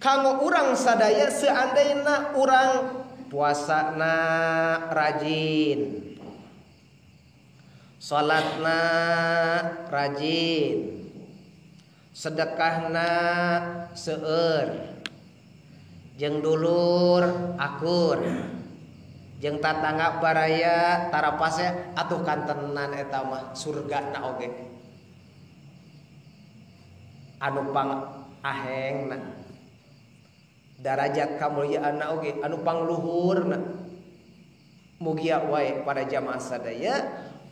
Kanggo urang sadaya seandainya urang puasana rajin, salatna rajin, sedekahna seueur, jeung dulur akur, jeung tatangga baraya tarapase atuh kantenan eta mah surgana oge anu pang ahengna, darajat kamuliaanna oge anu pangluhurna. Mugia wae pada jamaah sadaya,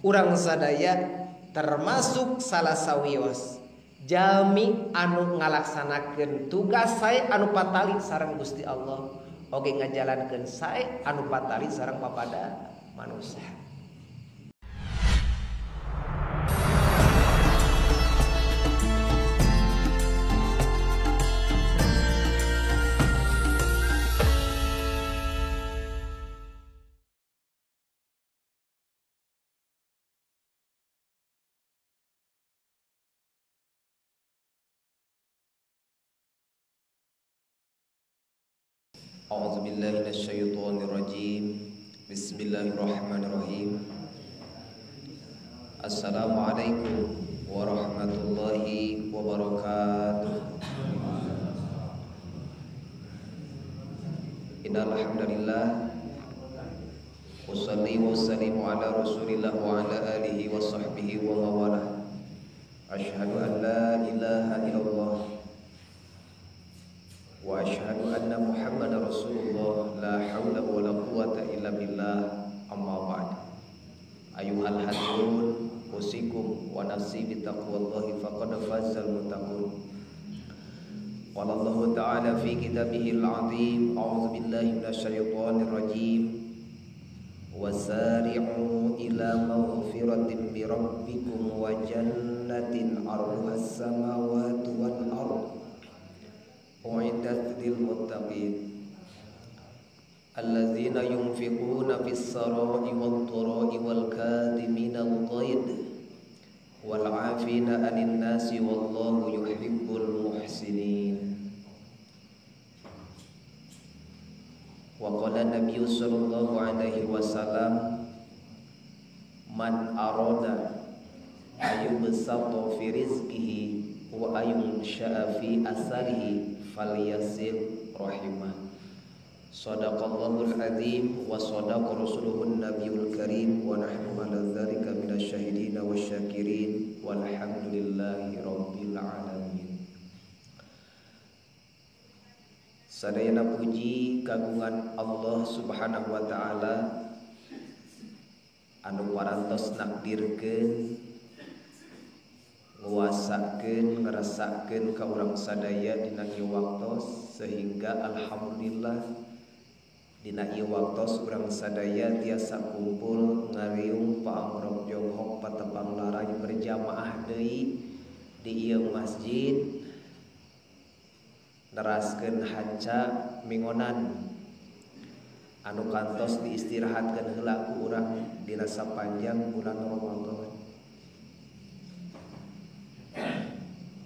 urang sadaya termasuk salah sawios jalmi anu ngalaksanakeun tugas sae anu patali sareng Gusti Allah oge ngajalankeun sae anu patali sareng papada manusia. A'udzu billahi minasyaitonir rajim. Bismillahirrahmanirrahim. Assalamualaikum warahmatullahi wabarakatuh. Innal hamdalillah ushalli wa usallimu ala Rasulillah wa ala alihi wa sahbihi wa mawalah. Asyhadu an la ilaha illallah wa asyhadu anna Muhammadar Rasulullah, la haula wa la quwata illa billah, amma ba'd. Ayuhal hadirun, usikum wa nafsi bitaqwallahi faqad fazal muttaqun. Qala Allahu ta'ala fi kitabihil azim, a'udzu billahi minasyaitonir rajim. Wasari'u ila maghfiratin mir rabbikum wa jannatin 'arduhas samawati wal ardh uiddat lil muttaqin alladzina yunfiquna fis sarai wad dharai wal kadhiminal ghaid wal 'afina 'anil nasi wallahu yuhibbul muhsinin. Wa qala nabiyyu sallallahu alaihi wasallam, man arada ayyubsata fi rizqihi wa ayyunsha'a fi asarihi falyasil rahimah. Sadaqallahul azim wa sadaqa rasuluhun nabiyul karim wa nahnu ala dzalika minasyahidin wasyakirin walhamdulillahi rabbil alamin. Sadayana puji kagungan Allah Subhanahu wa taala anu parantos nakdirkeun, nguasakeun, ngerasakeun ka urang sadaya dina ieu waktos, sehingga alhamdulillah dina ieu waktos urang sadaya tiasa kumpul ngariung paangrok jonghok patepang laray berjamaah deui di ieu masjid, neraskeun hanca mingonan anu kantos diistirahatkeun heula ku urang dina sapanjang bulan Ramadan.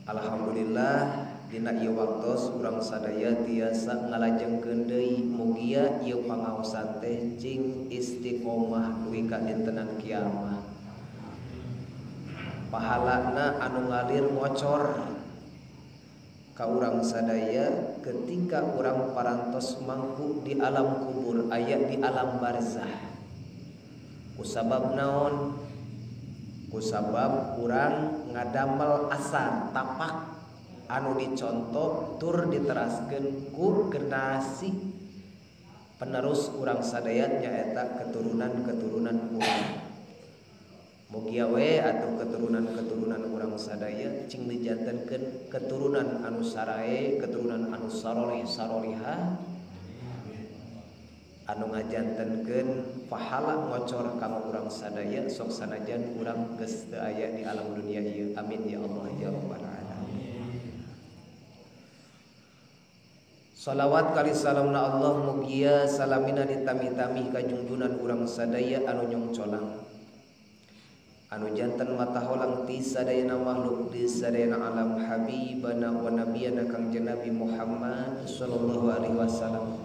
Alhamdulillah dina ieu waktos urang sadaya tiasa ngalajengkeun deui, mugia ieu pangaosan teh cing istiqomah dugi ka dintenan kiamah. Pahalana anu ngalir ngocor ka urang sadaya ketika urang parantos mangku di alam kubur, aya di alam barzah. Kusabab naon? Kusabab urang ngadamel asar tapak anu dicontoh tur diteraskeun ku generasi penerus urang sadaya nyaeta keturunan-keturunan urang. Mugia we atau keturunan-keturunan urang sadaya cing dijantenkeun keturunan anu sarae, keturunan anu saroleh sarolihah, anu ngajantenkeun pahala ngocor ka urang sadaya sok sanajan urang geus teu aya di alam dunia ieu. Amin ya Allah ya rabbal alamin. Salawat kali salamna Allah mugia salamina ditami-tami ka junjunan urang sadaya anu nyongcolang, anu janten mata holang ti sadayana makhluk di sadayana alam habibana wa nabiyana Kangjeng Nabi Muhammad sallallahu alaihi wasallam,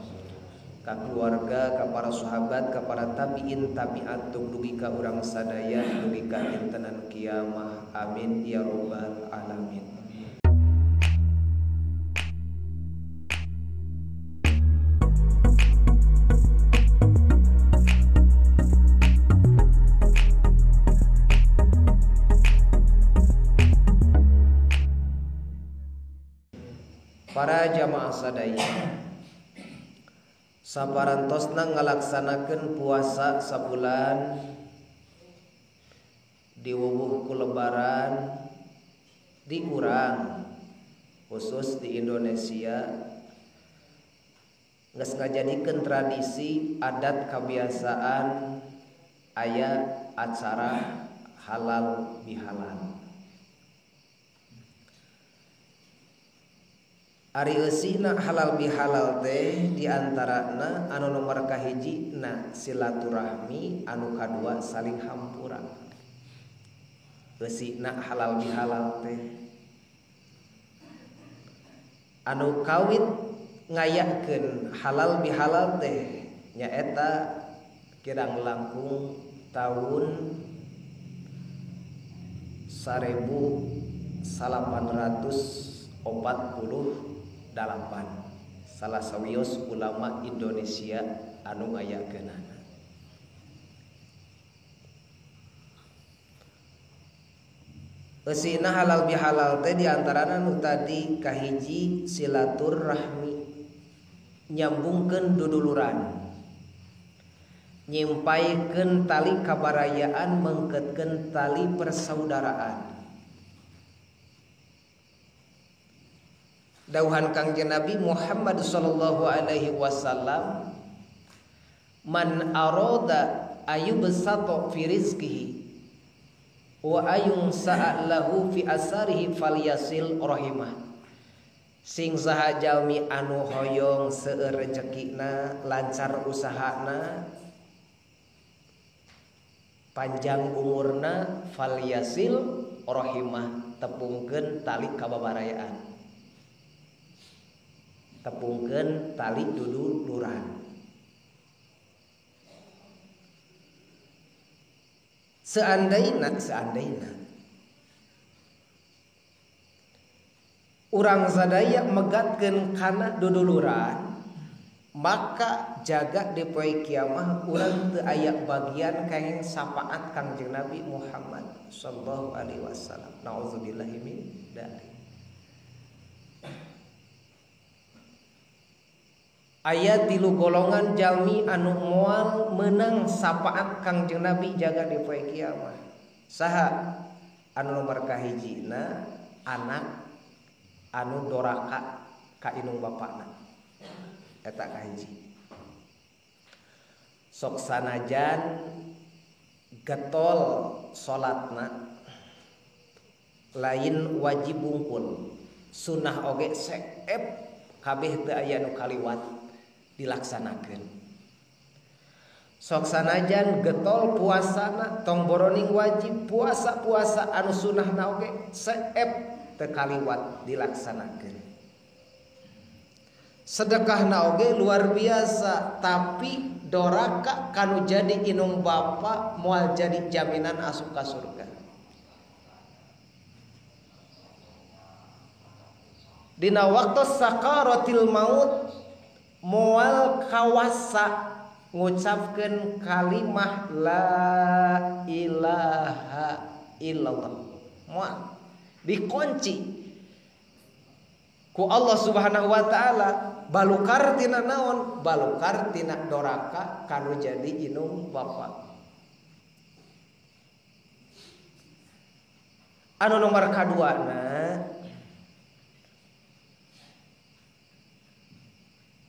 ka keluarga, ka para sahabat, ka para tabiin tabiat dugi ka urang sadaya dugi ka dintenan kiamah. Amin ya rabbal alamin. Para jamaah sadaya, saparantosna ngalaksanakeun puasa sabulan diwuwuh ku lebaran di urang khusus di Indonesia geus ngajadikeun tradisi adat kebiasaan aya acara halal bihalal. Ari eusina halal bihalal teh diantarana anu nomor kahiji na silaturahmi, anu kadua saling hampura. Eusina halal bihalal teh anu kawit ngayakeun halal bihalal teh nyaeta kirang langkung tahun 1848 salah sawios ulama Indonesia anu ngayakeunana. Eusina halal bihalal teh diantarana nu tadi kahiji silaturahmi, nyambungkeun duduluran, nyimpaikeun tali kabarayaan, mengketkeun tali persaudaraan. Dauhan Kangjeng Nabi Muhammad sallallahu alaihi wasallam, man arada ayubsata fi rizqihi wa ayun sa'alahu fi asarihi falyasil rahimah. Sing saha jalmi anu hoyong seueur rejekina, lancar usahana, panjang umurna, falyasil rahimah, tepungkeun tali kababarayaan, tepungkeun tali duduluran. Seandaina urang sadaya megatkeun kana duduluran, maka jaga di poe kiamah urang teu aya bagian kenging syafaat Kangjeng Nabi Muhammad sallallahu alaihi wasallam. Nauzubillahi min dzalik. Aya tilu golongan jalmi anu moal menang syafaat Kangjeng Nabi jaga di poe kiamah. Saha? Anu nomor kahijina anak anu doraka ka inung bapakna. Eta kahiji. Sok sanajan getol salatna lain wajib bungkul, sunah oge seep kabeh teu aya nu kaliwat dilaksanakeun. Sok sanajan getol puasana tong boroning wajib, puasa-puasa anu sunahna oge seep teu kaliwat dilaksanakeun. Sedekahna oge luar biasa, tapi doraka kanu jadi inung bapa moal jadi jaminan asup ka surga. Dina waktu sakaratil maut moal kawasa ngucapkeun kalimah la ilaha illallah. Moal dikunci ku Allah Subhanahu wa taala, balukar tina naon? Balukar tina doraka kanu jadi inung bapa. Anu nomor kaduana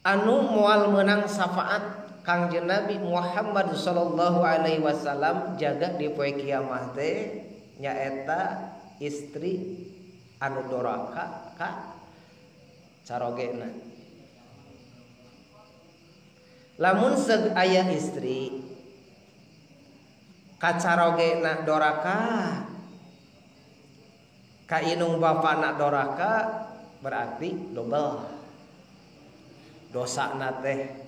anu moal menang syafaat Kangjeng Nabi Muhammad sallallahu alaihi wasallam jaga di poe kiamah teh nyaeta istri anu doraka ka carogena. Lamun seug aya istri Kacarogena doraka ka inung bapana doraka berarti dobel. Dosana teh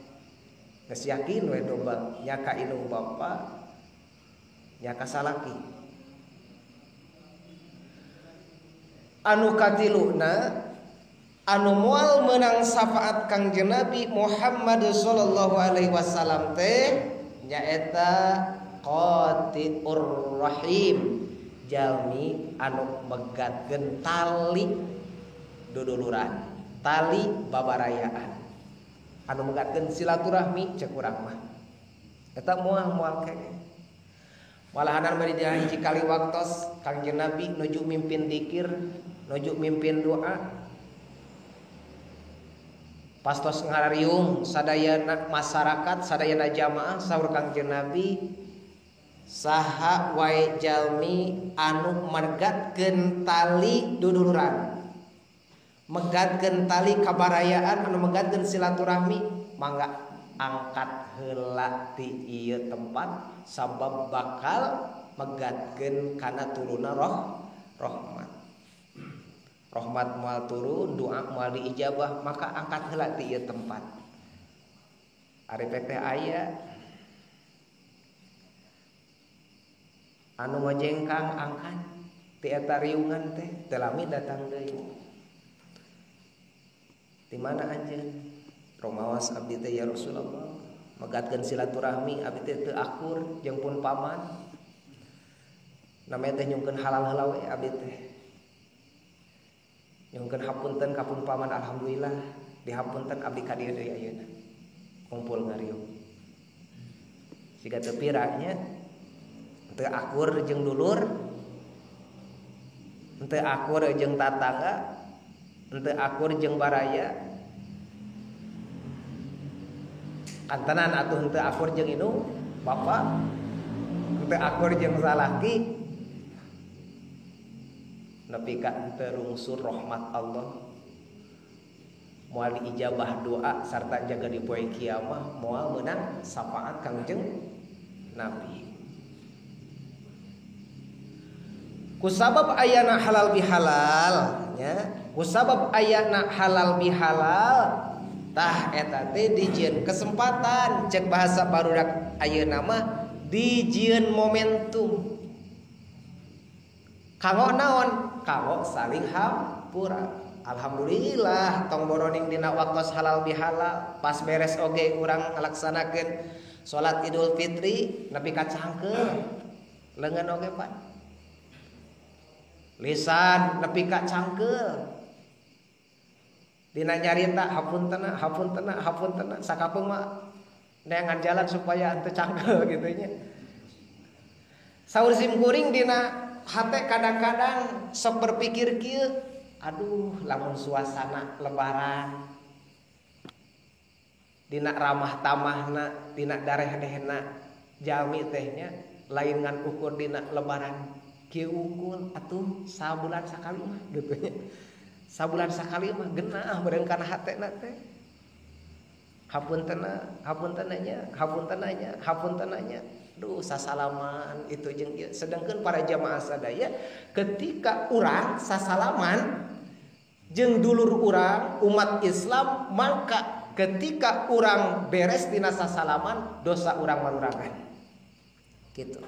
geus yakin we dobel nya ka inung bapa nya ka salaki. Anu katiluna anu moal meunang syafaat Kangjeng Nabi Muhammad sallallahu alaihi wasallam teh nyaeta qati'ur rahim, jalmi anu megatkeun tali duduluran, tali babarayaan, anu megatkeun silaturahmi cek urang mah eta moal kene. Malahanan bari dina hiji kali waktos Kangjeng Nabi nuju mimpin dikir, nuju mimpin doa. Pastos ngarariung sadayana masyarakat, sadayana jamaah saur Kangjeng Nabi, saha wae jalmi anu megatkeun tali duduluran, megatkeun tali kabarayaan, anu megatkeun silaturahmi, mangga angkat heula ti ieu tempat sabab bakal megatkeun kana turunna rahmat. Rahmat moal turun, doa moal diijabah, maka angkat heula ti ieu tempat. Ari teh aya anu ngojengkang angkat ti eta riungan teh teu lami datang deui. Di mana anjeun? Romawas abdi teh ya Rasulullah, megatkeun silaturahmi abdi teh teu akur jeung pun paman. Namanya teh nyungkeun halal heula we abdi teh. Nyungkeun hapunten ka pun paman, alhamdulillah dihapunten abdi ka dieu deui ayeuna. Kumpul ngariung. Siga teu pira nya teu akur jeung dulur, teu akur jeung tatangga, teu akur jeung baraya. Kantenan atuh henteu akur jeung indung bapa, henteu akur jeung salaki, nepi ka henteu rungsur rahmat Allah, moal diijabah doa sarta jaga di poe kiamah, moal meunang syafaat Kangjeng Nabi. Kusabab ayana halal bihalal nya, kusabab ayana halal bihalal tah eta teh dijieun kesempatan, cek bahasa barudak ayeuna mah dijieun momentum. Kanggo naon? Kanggo saling hampura. Alhamdulillah tong boroning dina waktos halal bihalal, pas beres oge urang ngalaksanakeun salat Idul Fitri nepi ka cangkeul leungeun oge pan. Lisan nepi ka cangkeul. Dina nyarita hapuntena hapuntena hapuntena sakapeung mah neangan jalan supaya henteu cangkeul kitu nya. Saur sim kuring dina hate kadang-kadang sok berpikir kieu, aduh lamun suasana lebaran dina ramah tamahna, dina dareh-dehna jalmi teh nya lain ngan ukur dina lebaran kieu unggul atuh sabulan sakali mah kitu nya. Sabulan sakali mah genah meureun kana hatena teh. Hapuntena, hapuntena nya, hapuntena nya, hapuntena nya. Duh sasalaman itu jeung ieu. Sedangkan para jamaah sadaya ketika urang sasalaman jeung dulur urang umat Islam, maka ketika urang beres dina sasalaman dosa urang marurangan. Gitu.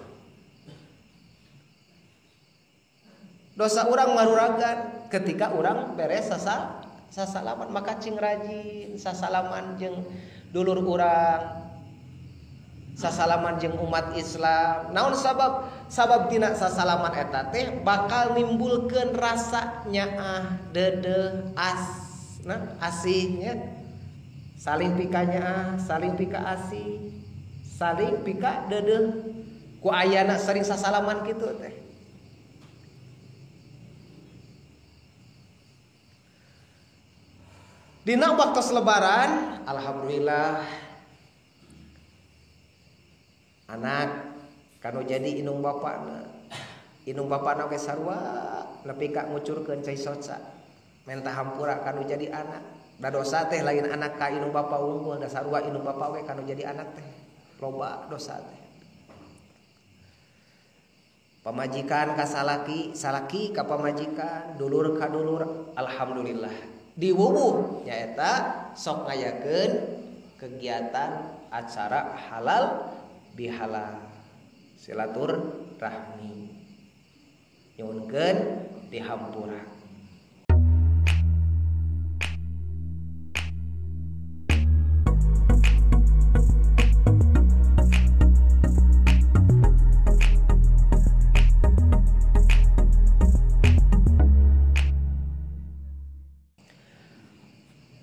Dosa urang maruragan ketika urang beres sasalaman, maka cing rajin sasalaman jeung dulur urang, sasalaman jeung umat Islam. Naon sabab? Sabab tina sasalaman eta teh bakal nimbulkeun rasa nyaah, deudeuh, as, nah asihnya, saling pika nyaah, saling pika asih, saling pika deudeuh. Ku ayana sering sasalaman kitu teh. Dina waktu lebaran, alhamdulillah anak kanu jadi indung bapana. Indung bapana oge sarua nepi ka ngucurkeun cai soca. Menta hampura kanu jadi anak. Da dosa teh lain anak ka indung bapa unggul, da sarua indung bapa oge kanu jadi anak teh. Loba dosa teh. Pamajikan ka salaki, salaki ka pamajikan, dulur ka dulur, alhamdulillah. Diwuwuh nyaeta sok ngayakeun kegiatan acara halal bihalal, silaturahmi. Nyuhunkeun dihampura.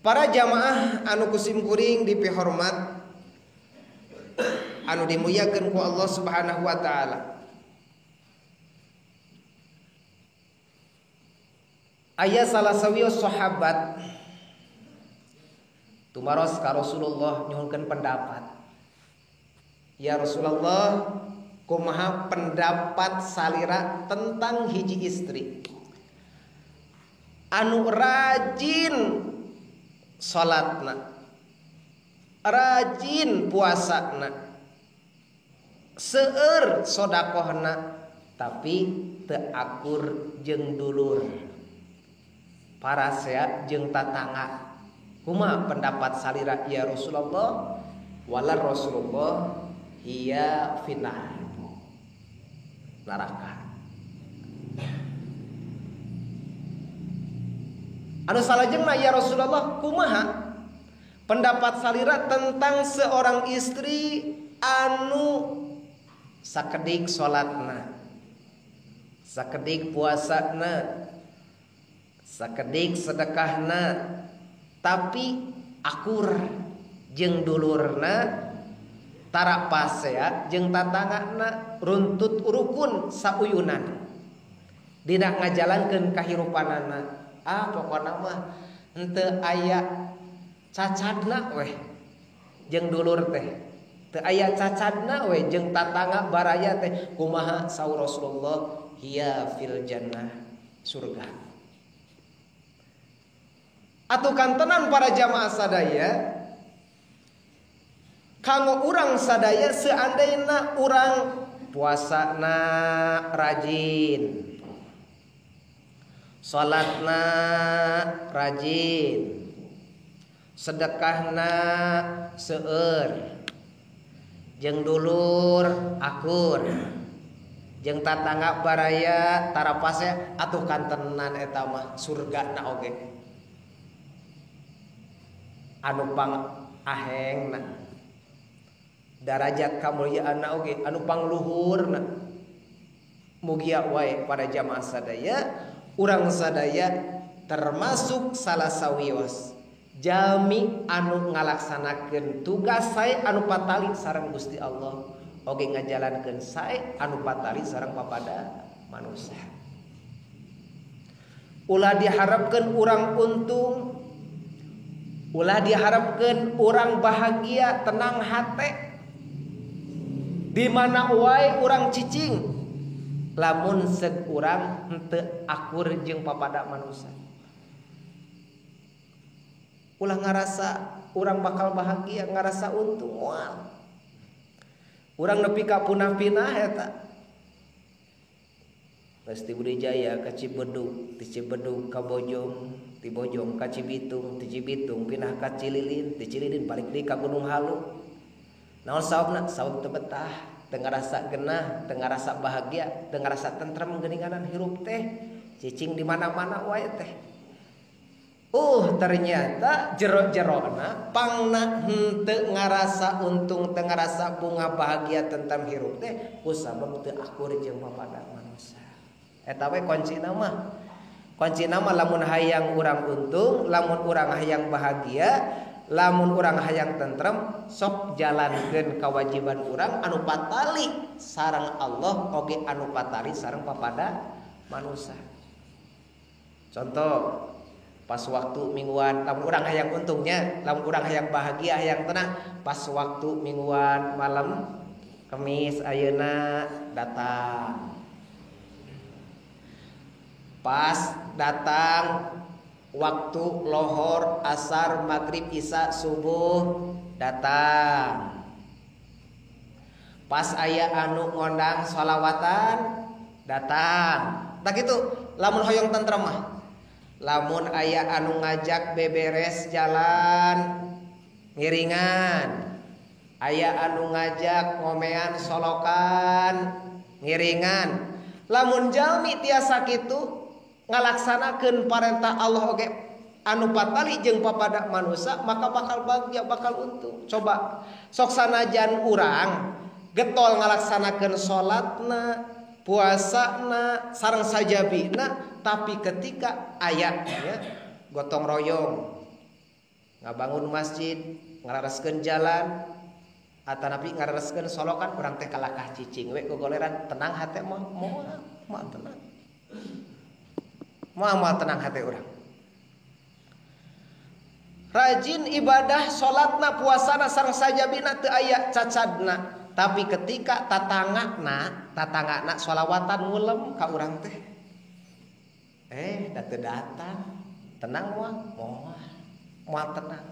Para jamaah anu kusim kuring dipihormat, anu dimuliakeun ku Allah Subhanahu wa taala. Aya salah sawios sahabat tumaros ka Rasulullah nyuhunkeun pendapat. Ya Rasulullah, kumaha pendapat salira tentang hiji istri anu rajin salatna, rajin puasana, seueur sodakohna, tapi teu akur jeung dulur, parasea jeung tatangga. Kumaha pendapat salira ya Rasulullah? Wala Rasulullah hiya finnar, neraka. Anu salajengna ya Rasulullah, kumaha pendapat salira tentang seorang istri anu sakedik salatna, sakedik puasana, sakedik sedekahna, tapi akur jeung dulurna, tara pasea jeung tatangana, runtut rukun sauyunan dina ngajalankeun kahirupanana. Ah pokona mah henteu aya cacadna weh jeung dulur teh, teu aya cacadna weh jeung tatangga baraya teh. Kumaha saur Rasulullah? Hiya fil jannah, surga. Atuh kantenan para jamaah sadaya, kanggo urang sadaya seandaina urang puasana rajin, salatna rajin, sedekahna seueur, jeung dulur akur, jeung tatangga baraya tarapase, atuh kantenan eta mah surgana oge anu pang ahengna, darajat kamulyaanna oge anu pangluhurna. Mugia wae para jamaah sadaya, urang sadaya termasuk salah sawios jalmi anu ngalaksanakeun tugas sae anu patali sareng Gusti Allah, oge ngajalankeun sae anu patali sareng papada manusia. Ulah diharapkeun urang untung, ulah diharapkeun urang bahagia tenang hate, di mana wae urang cicing lamun seug urang henteu akur jeung papada manusia. Ulah ngarasa urang bakal bahagia, ngarasa untung moal. Urang nepi ka punah-pinah eta. Geus ti Budijaya ka Cibedug, ti Cibedug ka Bojong, ti Bojong ka Cibitung, ti Cibitung pindah ka Cililin, ti Cililin balik deui ka Gunung Halu. Naon saobna? Saob teu betah, teu ngarasa genah, teu ngarasa bahagia, teu ngarasa tentrem geuninganan hirup teh, cicing di mana-mana wae teh. Ternyata jero-jerona pangna henteu ngarasa untung, teu ngarasa bunga bahagia tentang hirup teh kusabab teu akur jeung papada manusia. Eta we kuncina mah. Kuncina mah lamun hayang urang untung, lamun urang hayang bahagia, lamun urang hayang tentrem, sok jalankeun kewajiban urang anu patali sareng Allah oge anu patali sareng papada manusia. Contoh pas waktu mingguan, lamun urang hayang untungnya, lamun urang hayang bahagia, hayang tenang, pas waktu mingguan malam Kemis ayeuna datang. Pas datang waktu lohor, asar, maghrib, isya, subuh datang. Pas aya anu ngondang sholawatan Datang. Tak kitu lamun hoyong tentrem mah. Lamun aya anu ngajak beberes jalan ngiringan. Aya anu ngajak ngomean solokan ngiringan. Lamun jalmi tiasa kitu ngalaksanakeun parentah Allah oge anu patali jeung papada manusia maka bakal bahagia, bakal untung. Coba sok sanajan urang getol ngalaksanakeun salatna, puasana, sareng sajabina, tapi ketika aya nya gotong royong ngabangun masjid, ngarareskeun jalan atanapi ngarareskeun solokan, urang teh kalakah cicing we gogoleran, tenang hate mah moal tenang. Moal tenang hate urang. Rajin ibadah salatna, puasana sareng sajabina teu aya cacadna. Tapi ketika tatangana sholawatan ngulem ka urang teh. Da teu datang. Tenang moal tenang.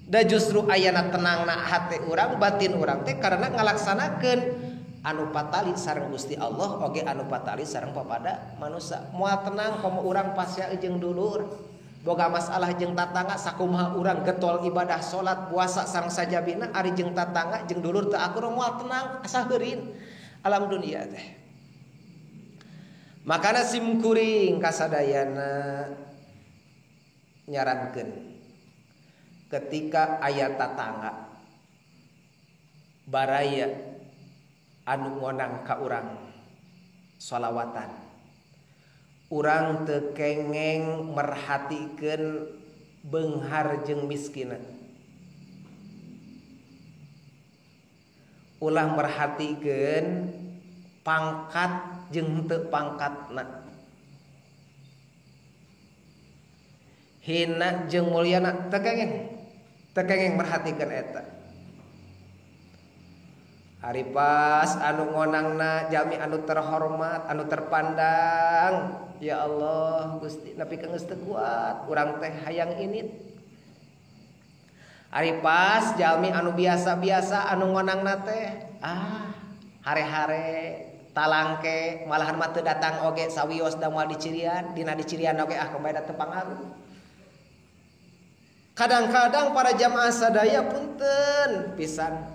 Da justru ayana tenangna hate urang, batin urang teh karena ngalaksanakeun anu patali sareng Gusti Allah oge anu patali sareng papada manusia. Moal tenang komo urang pasea jeung dulur. Boga masalah jeung tatangga sakumaha urang getol ibadah salat puasa sareng sajabina ari jeung tatangga jeung dulur teu akur moal tenang asa heurin alam dunia teh. Makana sim kuring kasadayana nyarankeun ketika aya tatangga baraya anu ngonang ka urang sholawatan, urang teu kengeng merhatikeun beunghar jeung miskina. Ulah merhatikeun pangkat jeung teu pangkatna. Hina jeung mulyana teu kengeng merhatikeun eta. Ari pas anu ngonangna jalmi anu terhormat, anu terpandang, ya Allah Gusti nepi ka geus teu kuat urang teh hayang init. Ari pas jalmi anu biasa-biasa anu ngonangna teh hare-hare talangke malahan mah teu datang oge sawios da moal dicirian, dina dicirian oge kumaha da teu pangaruh. Kadang-kadang para jamaah sadaya punten pisan.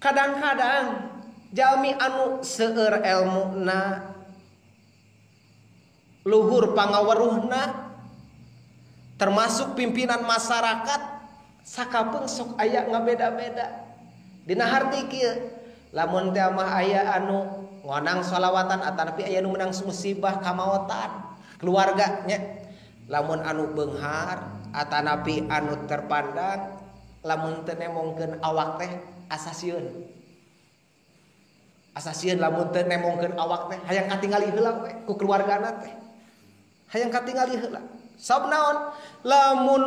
Kadang-kadang jalmi anu seueur elmuna, luhur pangaweruhna, termasuk pimpinan masyarakat, sakapeung sok aya ngabeda-beda. Dina harti kieu, lamun teh mah aya anu ngonang sholawatan atanapi aya nu menang musibah kamaotan keluarga nya. Lamun anu beunghar atanapi anu terpandang, lamun teu nemongkeun awak teh asa sieun. Asa sieun lamun teu nemongkeun awak teh hayang katingali heula we ku keluargana teh. Hayang katingali heula. Sabab naon? Lamun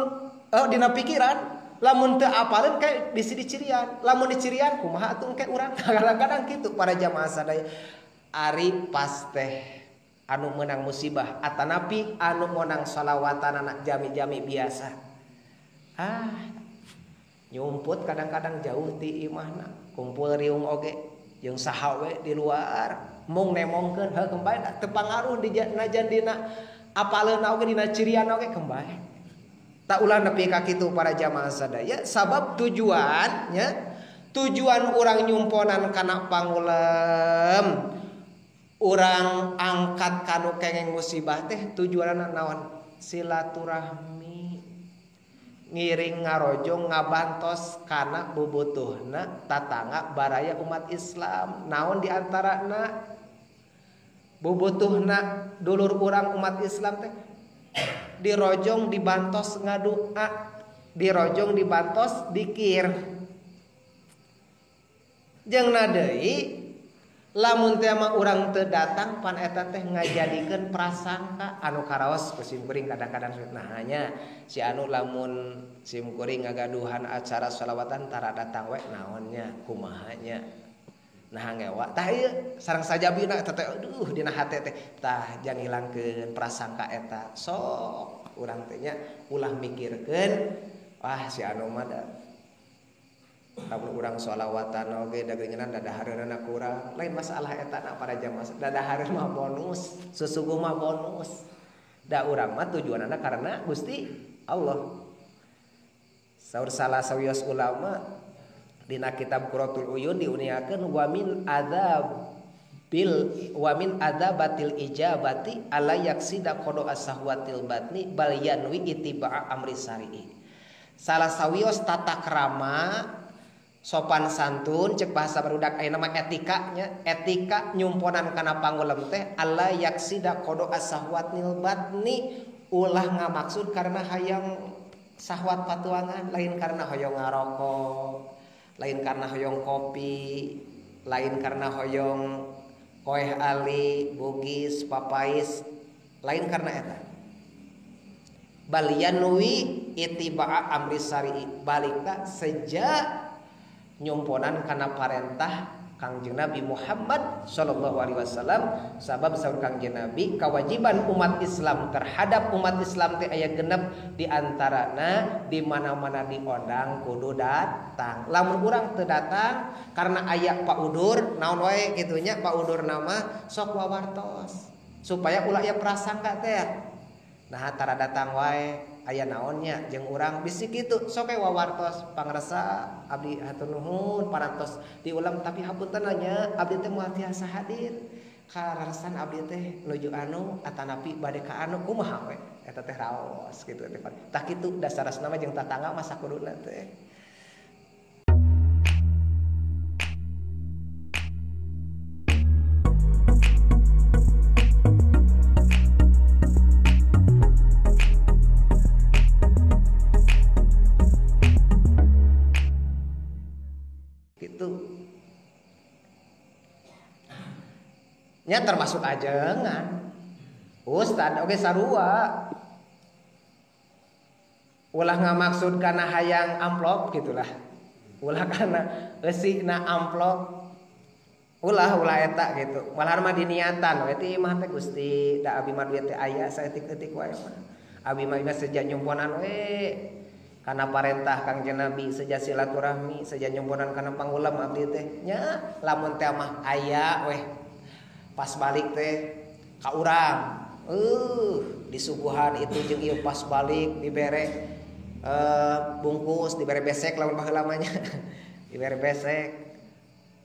dina pikiran lamun teu apaleun kae bisi dicirian. Lamun dicirian kumaha atuh engke urang. Kadang-kadang kitu para jamaah sadaya. Ari pas teh anu meunang musibah atanapi anu meunang sholawatanana jami-jami biasa. Nyumput kadang-kadang jauh ti imahna, kumpul riung oge jeung saha we di luar, mung nemongkeun heuh kembali teu pangaruh di najan dina apaleunna oge dina cirian oge kembali. Tak ulah nepi ka kitu para jamaah sadaya, sabab tujuan nya, tujuan urang nyumponan kana pangulem, urang angkat kanu kengeng musibah teh tujuanna naon? Silaturahmi. Ngiring ngarojong ngabantos kana bubutuhna tatangga baraya umat Islam. Naon diantarana bubutuhna dulur urang umat Islam teh dirojong dibantos ngadua, dirojong dibantos dikir. Jeung na deui lamun teh mah urang teu datang pan eta teh ngajadikeun prasangka anu karaos ku sim kuring kadang-kadang nah nya si anu lamun sim kuring ngagaduhan acara sholawatan tara datang we naonnya kumaha nya nah ngewa tah ieu sareng sajabina eta teh aduh dina hate teh tah jang ngilangkeun prasangka eta sok urang teh nya ulah mikirkeun wah si anu mah da Lamun urang sholawatan oge dagengenan dadahareunana kurang. Lain masalah eta na para jamaah. Dadahareun mah bonus, susuguh mah bonus. Da urang mah tujuanana karena Gusti Allah. Saur salah sawios ulama dina kitab Quratul Uyun diuniakeun wa min adzabil wa min adzabatil ijabati ala yaksida qada asahwatil batni bal yanwi ittiba'a amri syari'i. Salah sawios tata krama sopan santun cek bahasa barudak ayeuna mah etikanya, etika nyumponan kana pangulem teh alla yaksida qada asahwatil batni, ulah ngamaksud karena hayang sahwat patuangan, lain karena hoyong ngarokok, lain karena hoyong kopi, lain karena hoyong koeh ali, bugis, papais, lain karena eta. Bal yanwi ittiba'a amri syari'i, balikna sejak nyumponan kana parentah Kangjeng Nabi Muhammad sallallahu alaihi wasallam. Sabab saur Kangjeng Nabi kewajiban umat Islam terhadap umat Islam teh aya genep di antarana di mana-mana diondang kudu datang. Lamun urang teu datang karena aya paudur naon wae kitu nya, paudur nama sok wawartos supaya ulah aya prasangka teh. Nah tara datang wae aya naonnya jeung urang bisi kitu sok we wawartos pangresa abdi hatur nuhun parantos diulang tapi hapunten nya abdi teh moal tiasa hadir kararesan abdi teh nuju anu atanapi bade ka anu kumaha we eta teh raos kitu teh tah kitu dasarasna mah jeung tatangga mah sakuduna teh. Nya termasuk ajengan ustad oge sarua ulah ngamaksud kana hayang amplop gitulah, ulah kana eusina amplop, ulah ulah eta gitu, malah mah diniatan we teh imah teh Gusti da abi mah duit teh aya saeutik-eutik wae mah abi mah seja nyumponan we kana parentah Kangjeng Nabi, seja silaturahmi, seja nyumponan kana pangulam abdi teh nya lamun teh mah aya weh pas balik teh ka urang disuguhan itu jeung ieu pas balik dibere bungkus, dibere besek lamun baheula mah nya dibere besek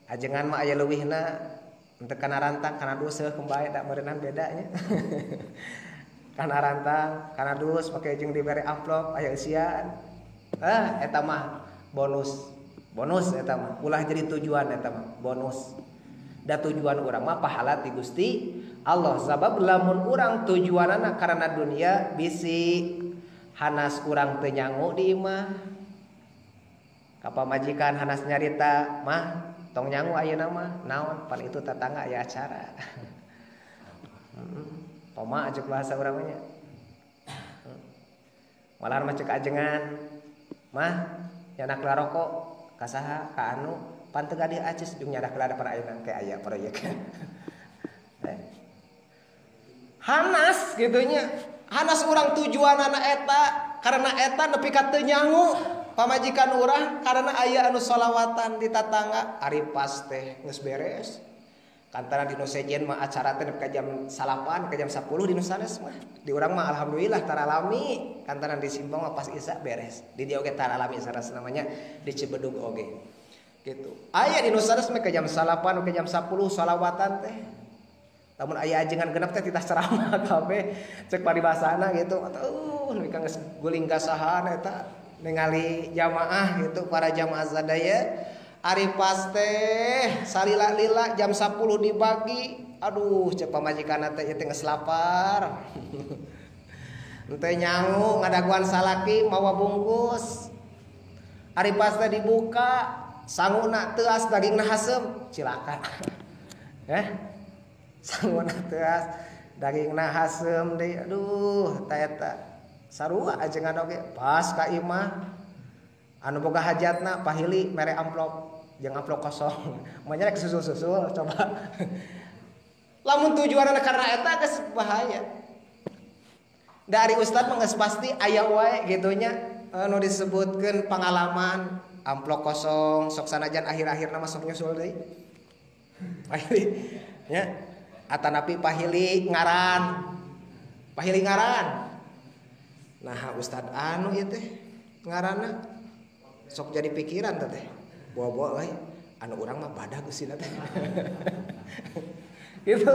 ajengan mah aya leuwihna henteu kana rantang kana dus heuh kembae da meureunnan bedanya kana rantang kana dus pake jeung dibere amplop aya eusian eta mah bonus bonus eta mah ulah jadi tujuan eta mah bonus. Da tujuan urang mah pahala ti Gusti Allah. Sabab lamun urang tujuanana karena dunia bisi hanas urang teu nyangu di imah. Ka pamajikan hanas nyarita mah tong nyangu ayeuna mah naon pan itu tetangga aya acara. Toma cek bahasa urang mah nya. Malahan mah cek ajengan mah nyanak rokok ka saha ka anu pan teu gaduh acis jeung nyadak lada para ayeuna ke aya proyek. Hanas gitunya. Hanas urang tujuanana eta karena eta nepi ka teu nyangu pamajikan urang karena aya anu sholawatan di tatangga ari pas teh geus beres. Kantara di nu sejen mah acara teh nepi ka jam 9 ka jam 10 di nu sanes mah. Di urang mah alhamdulillah tara lami kantara di Simpang mah pas isya beres. Di dieu oge tara lami sanes namanya di Cibedug oge. Gitu. Aya di nu sanes mah ke jam 9 ke jam 10 sholawatan teh. Lamun aya ajengan genep teh titah ceramah kabeh cek paribasana gitu. Atuh nepi ka geus guling kasahan eta ningali jamaah gitu para jamaah sadaya. Ari pas teh salila-lila jam 10 dibagi. Aduh cek pamajikanna teh ieu teh geus lapar. Henteu nyangu ngadaguan salaki mawa bungkus. Ari pas teh dibuka sanguna teuas dagingna haseum cilaka. Sanguna teuas dagingna haseum deui aduh ta eta sarua ajengan oge pas ka imah anu boga hajatna pahili mere amplop jeung amplop kosong manya rek susul-susul coba. Lamun tujuanna karena eta geus bahaya. Dari ustad mah geus pasti aya wae gitunya anu disebutkeun pengalaman. amplop kosong sok sanajan akhir-akhirna mah sok nyusul deui. Pahili nya atanapi pahili ngaran. Pahili ngaran. Nah ustad anu ieu teh ngaranna sok jadi pikiran teh. Bawa-bawa euy anu urang mah badag eusina teh. Gitu.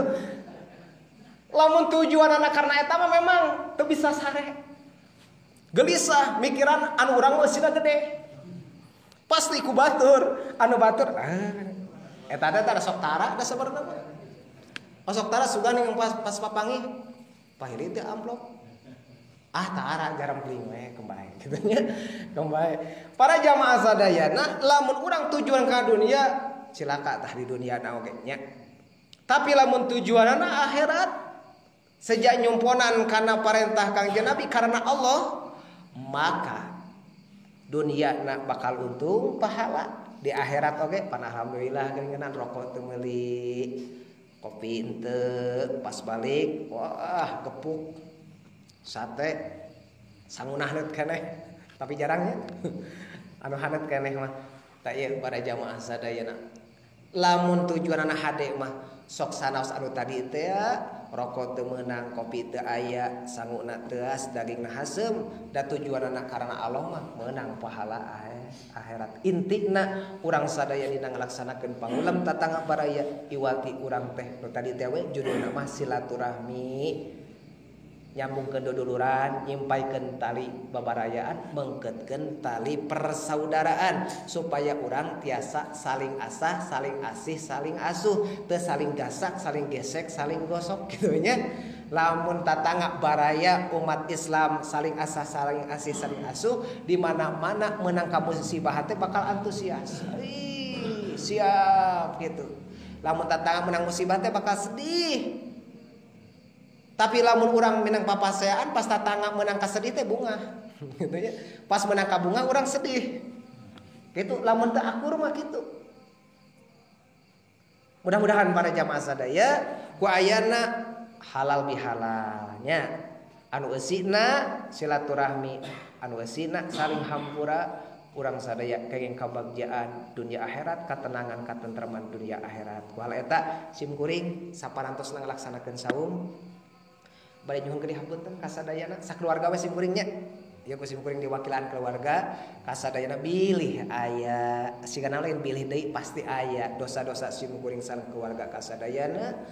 Lamun tujuanana karena eta mah memang teu bisa sare. Gelisah mikiran anu urang mah eusina gede. Pasti ku batur, anu batur eta teh tara sok tara da sabarna mah. Sok tara sugan yang pas papanggih. Pahili teh amplop. Ah tara jarang beli we kembali kitu nya. Kembali. Para jamaah sadayana lamun urang tujuan ka dunia cilaka tah di dunia na oge nya. Tapi lamun tujuanana akhirat sejak nyumponan kana parentah Kangjeng Nabi karena Allah maka dunia na bakal untung pahala di akhirat oge pan alhamdulillah geuningan rokok teu meuli kopi henteu pas balik wah gepuk sate sangunah haneut keneh tapi jarangnya anu haneut keneh mah tah ieu para jamaah sadayana lamun tujuanana hade mah sok sanaos anu tadi teh rokok teu meunang kopi teu aya sanguna teuas dagingna haseum da tujuanana karena Allah mah meunang pahala akhirat intina urang sadaya dina ngalaksanakeun pangulem tatangga baraya iwati urang teh nu tadi teh we judulna mah silaturahmi nyambungkeun duduluran nyimpaikeun tali babarayaan mengketkeun tali persaudaraan supaya urang tiasa saling asah saling asih saling asuh teu saling gasak saling gesek saling gosok kitu nya. Lamun tatangga baraya umat Islam saling asah saling asih saling asuh di mana-mana meunang ka musibah teh bakal antusias. Ih, siap gitu. Lamun tatangga meunang musibah teh bakal sedih. Tapi lamun urang menang papasean pas tatangga menang kasedih teh bunga gitu nya. Pas menang ka bunga urang sedih. Gitu lamun teu akur mah kitu. Mudah-mudahan para jamaah sadaya ku ayana halal bihalalnya. Anu eusina silaturahmi, anu eusina saling hampura urang sadaya kenging kabagjaan dunia akhirat, katenangan katentreman dunia akhirat. Ku hal eta sim kuring saparantosna ngalaksanakeun saum bade nyuhunkeun dihapunten ka sadayana sakeluarga we sim kuring nya. Ieu ku sim kuring diwakilan keluarga kasadayana bilih aya sigana lain bilih deui pasti aya dosa-dosa sim kuring sareng keluarga kasadayana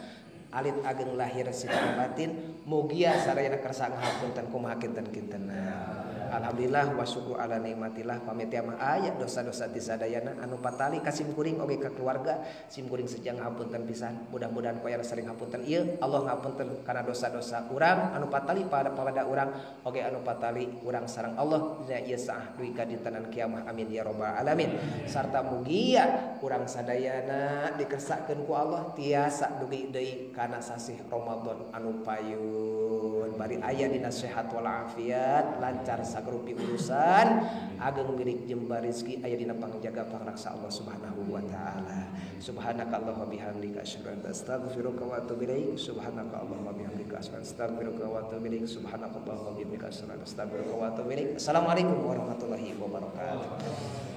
alit ageng lahir secara batin mugia sadayana kersa ngahapunten kumaha kinten-kintenna. Alhamdulillah wa syukru ala nikmatillah pamit mah aya dosa-dosa ti sadayana anu patali ka sim kuring oge ka keluarga sim kuring sejang ngapunten pisan mudah-mudahan koyar sering ngapunten ieu Allah ngapunten kana dosa-dosa urang anu patali pada urang oge anu patali urang sareng Allah dina ieu saah dugi ka dintenan kiamah amin ya rabbal alamin sarta mugia urang sadayana dikersakeun ku Allah tiasa dugi deui kana sasih Ramadan anu payun bari aya dina sehat wal afiat lancar sagrupi urusan ageng milik jembar rezeki aya dina pangjaga pangraksa Allah Subhanahu wa taala. Subhanakallahumma bihamdika asyhadu an la astaghfiruka wa atubu ilaik. Subhanakallahumma bihamdika asyhadu an astaghfiruka wa atubu ilaik. Subhanakallahumma bihamdika asyhadu an astaghfiruka wa atubu ilaik. Assalamualaikum warahmatullahi wabarakatuh.